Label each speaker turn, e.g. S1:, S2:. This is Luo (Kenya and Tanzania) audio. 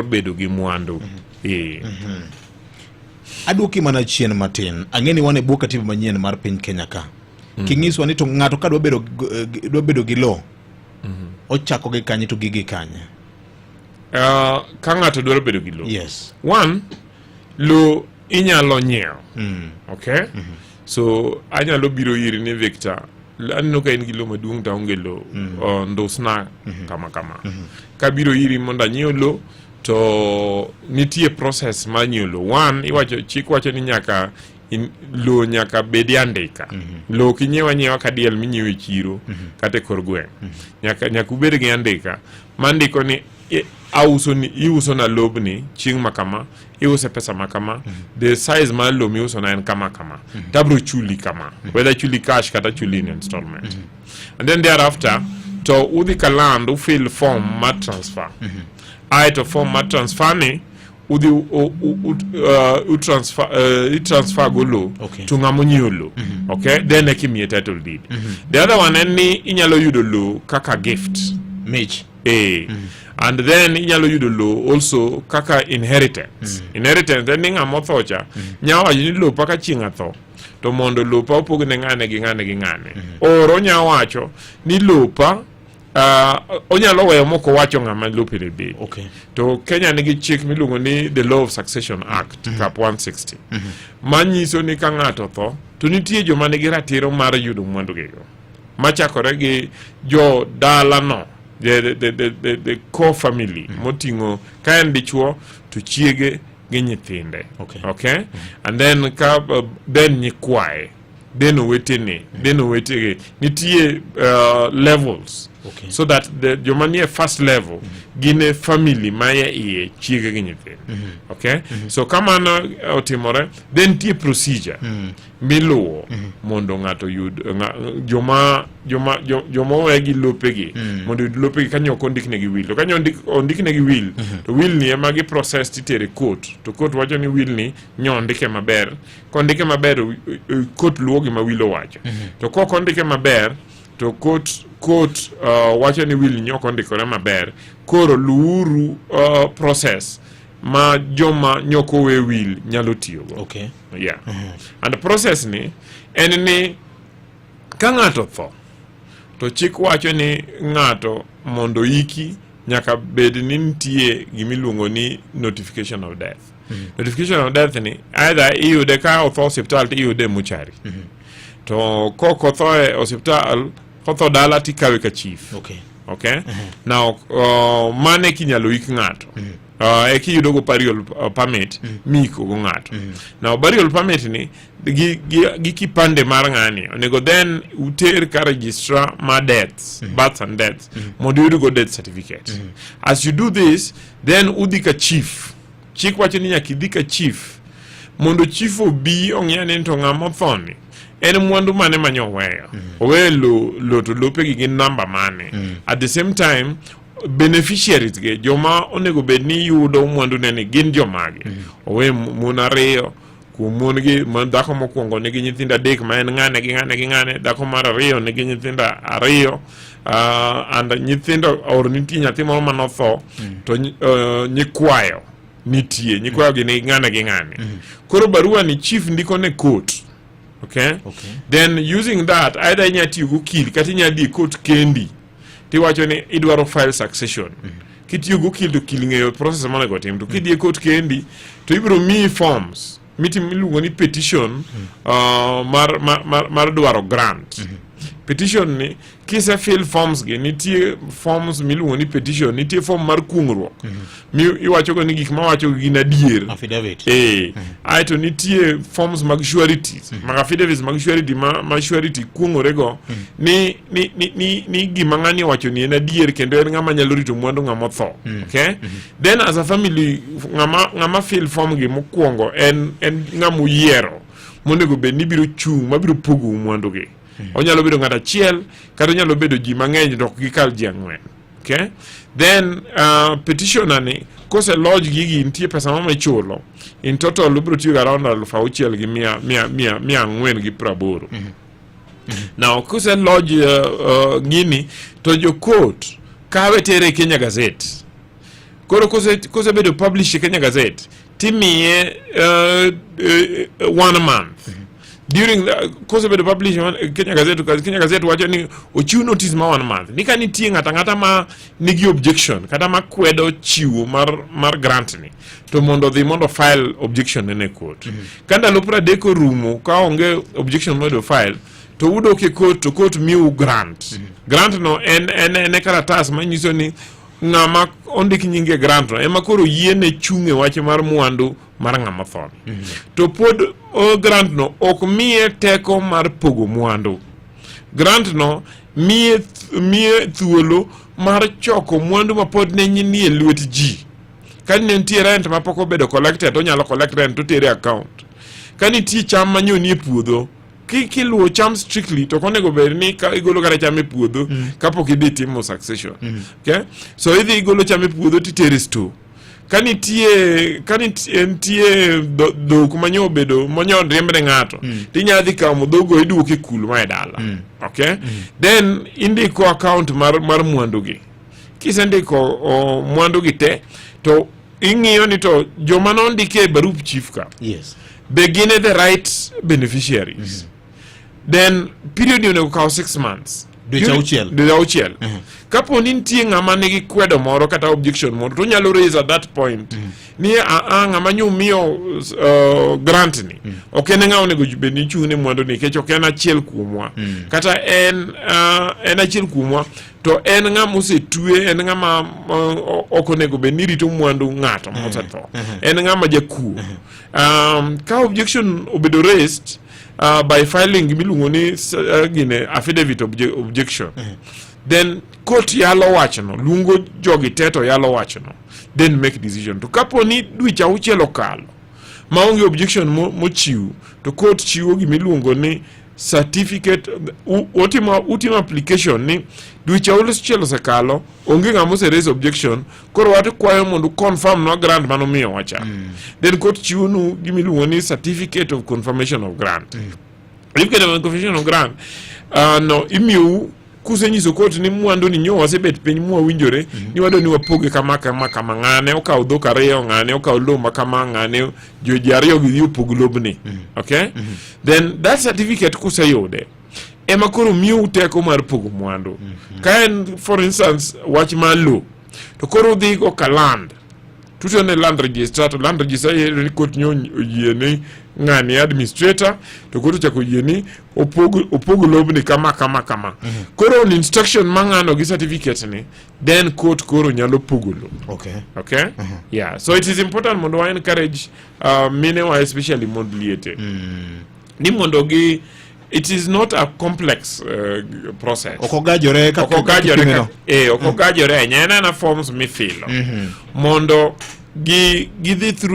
S1: Bedo gi mwandu.
S2: Aduoki mana chien matin. Ang'e ni wan e bwo katiba manyien mar piny Kenya ka. King'iswa ni to ng'ato ka dwa bedo gi lowo, ochako gi kanye to gigi kanye?
S1: Ka ng'ato dwaro bedo gi lowo,
S2: Yes.
S1: one, lowo inyalo nyiewo. Okay, so anyalo biro iri ni, "Victor, aneno ka in gi lowo maduong' to aonge lowo, ndusna kama kama." Kabiro iri mondo anyiew lowo, to nitie process mar nyiewo lowo. One, iwacho, chik wacho ni nyaka lowo nyaka bed e andika. Lowo ok inyiew anyiewa ka diel minyiewo e chiro kata e kor gweng'. Nyaka ubed gi andika mandiko ni auso ni, iuso na lobni chieng' ma kama, iuse pesa ma kama, the size mar lowo miuso na en kama kama, tabro chuli kama, whether chuli cash kata chuli in installment. And then thereafter to udhi ka land, ufill form mar transfer. Aeto form mar transfer ni udhi utransfer, itransfer go lowo to ng'ama onyiewo lowo. Okay, then eka imiye title deed. The other one en ni inyalo yudo lowo kaka gift.
S2: Mich.
S1: And then inyalo yudo lowo also kaka inheritance. Inheritance en ni ng'ama otho cha nya wacho ni lopa ka chieng' atho to mondo lopa opog ne ng'ane gi ng'ane gi ng'ane. Or onya wacho ni lopa, onyalo weyo mok owacho ng'ama lope ne bedi. To Kenya nigi chik miluongo ni the Law of Succession Act, Cap 160, manyiso ni ka ng'ato otho to nitie joma nigi ratiro mar yudo mwandugigo machakore gi jo dalano, the core family, moting'o ka en dichuo to chiege gi nyithinde. Okay? And then ka then nyikwaye, then owetene, then owetege. Nitie levels so that the joma nie first level gin e family ma e iye, chiege gi nyithindo. Okay, so kamano otimore, then nitie procedure miluwo mondo ng'ato yud joma owe gi lopegi mondo oyud lopegi kanyo ok ondiknegi will. To kanyo ondiknegi will, to will ni ema gi process titere court, to court wacho ni will ni nyo ondike maber. Kondike maber, court luwo gima will owacho. To kok ondike maber, to court wacho ni will ni ok ondikore maber, koro luwuru process ma joma nyoko owe will nyalo tiyogo. Yeah, and process ni en ni ka ng'ato tho to chik wacho ni ng'ato mondo iki nyaka bed ni nitie gimiluongo ni notification of death. Notification of death ni either iyude ka otho osiptal to iyude e mochari, to kok otho e osiptal, kotho dala tikawe ka chief. Okay, now mane kinyalo ik ng'ato, eka iyudo go burial permit miiko go ng'ato. Now burial permit ni gi kipande mar ng'ani onego then uter ka registrar mar deaths, births and deaths, mondo uyud go death certificate. As you do this, then udhi ka chief. Chik wacho ni nyaka idhi ka chief mondo chief obi ong'e ni to ng'ama othoni en mwandu mane manyo oweyo, oweyo lo to lopegi gin namba mane. At the same time, beneficiaries ge, joma onego bed ni yudo mwandu ne ni gin jomage. Owe mon ariyo, kuom mon gi ma dhako mokwongo nigi nyithindo adek ma en ng'ane gi ng'ane gi ng'ane, dhako mar ariyo nigi nyithindo ariyo, and nyithindo or nitie nyathi moro manotho to nyikwayo nitie, nyikwayo gi nigi ng'ane gi ng'ane. Koro barua ni chief ndiko ne court, okay?
S2: Okay.
S1: Then using that, either inya tiyo gi okil kata inya dhi e court kendi tiwacho ni idwaro file succession. Kitiyo gi okil to okil ng'eyo process monego tim, to kidhi e court kendi to ibiro miyi forms mitim miluongo ni petition mar dwaro grant. Petition ni kise fill forms gi, nitie forms miluongo ni petition, nitie form mar kuong'ruok mi iwachogo ni gik mawacho gin adier.
S2: Affidavit.
S1: Aeto nitie forms mag sureties, mag affidavits mag surety ma surety kuong'orego ni gima ng'ani owacho ni en adier kendo en ng'ama nyalo rito mwandu ng'ama otho. Okay, then as a family, ng'ama fill form gi mokwongo en ng'ama uyiero monego bed ni biro chung' mabiro pogou mwandu gi. Onyalo bedo ng'ato achiel kata onyalo bedo ji mang'eny, to ok gikal ji ang'wen. Okay, then petitioner ni kose lodge gigi, nitie pesa mama ichulo. In total ubiro tiyo gi around alufu auchiel gi mia ang'wen gi praboro. Now kose lodge gini to jo court kawe tere Kenya Gazette. Koro kosebedo publish e Kenya Gazette, timiye one month. During the, kosebedo publish e Kenya Gazette, Kenya Gazette wacho ni ochiw notice ma one month. Ni ka nitie ng'ato ang'ata ma nigi objection kata ma kwedo chiwo mar grant ni, to mondo odhi mondo file objection ne ne court. Ka ndalo 30 orumo ka onge objection mobedo file, to udok e court to court miu grant. Grant no en e karatas manyiso ni ng'ama ondik nyinge e grant no ema koro yiene chung' e wach mar mwandu mar ng'ama tho. To pod grant no ok miye teko mar pogo mwandu. Grant no miye thuolo mar choko mwandu ma pod ne nie lwet ji. Ka ne nitie rent ma pok obedo collected, onyalo collect rent to tere account. Ka nitie cham ma nyo nie puodho, kiluwo cham strictly to ok onego bed ni ka igolo kata cham e puodho kapok idhi timo succession. Okay? So idhi igolo cham e puodho titere e store. Ka nitie dhok manyo obedo manyo riemb ne ng'ato, tinya dhi kawo dhogo iduoke kul ma e dala. Okay? Then indiko account mar mwandu gi. Kisendiko mwandu gi te, to ing'iyo ni to joma nondike e barup chief ka be gin e the right beneficiaries. Then period ni onego kaw 6 months.
S2: Dweche 6.
S1: Dweche 6. Kapo ni nitie ng'ama nigi kwedo moro kata objection moro, to onyalo raise at that point ni a ng'ama nyo miyo grant ni ok en ng'a onego bed ni chung' ne mwandu ni nikech ok en achiel kuomwa, kata en achiel kuomwa to en ng'ama osetwe, en ng'ama ok onego bed ni rito mwandu ng'ato mosetho, en ng'ama jakuo. Ka objection obedo raised by filing gimiluongo ni gine affidavit objection, then court yalo wachno, luongo jogi te to yalo wachno, then make decision. To kapo ni dweche 6 okalo maonge objection mochiw, to court chiwo gimiluongo ni certificate. Utimo application ni dweche 6 osekalo, onge ng'ama ose raise objection, koro watikwayo mondo confirm nwa grant manomiyowa cha. Then court chiwonu gimiluongo ni certificate of confirmation of grant. Certificate of confirmation of grant no imiyou kusenyiso court ni mwandu ni nyo wasebet piny mwawinjore ni wadwa ni wapoge kama kama kama, ng'ane okaw dhok ariyo, ng'ane okaw lowo ma kama, ng'ane jo ji ariyo gi dhi opog lobni. Okay, then that certificate kuseyude ema koro miyou teko mar pogo mwandu. Ka en, for instance, wach mar lowo, to koro udhi go ka land tuto ne land registrar, to land registrar yudo ni court nyo oyie ni ng'ani administrator, to court ochako oyie ni opog lobni kama kama kama. Koro on instruction ma ng'ano gi certificate ni, then court koro nyalo pogo lowo. Okay, yeah, so it is important mondo wa encourage minewa, especially mond liete, ni mondo gi it is not a complex process.
S2: Ok ogajore
S1: ok ogajore
S2: kipimeno.
S1: Ok ogajore ahinya, en ana forms mifilo mondo gi gidhi through.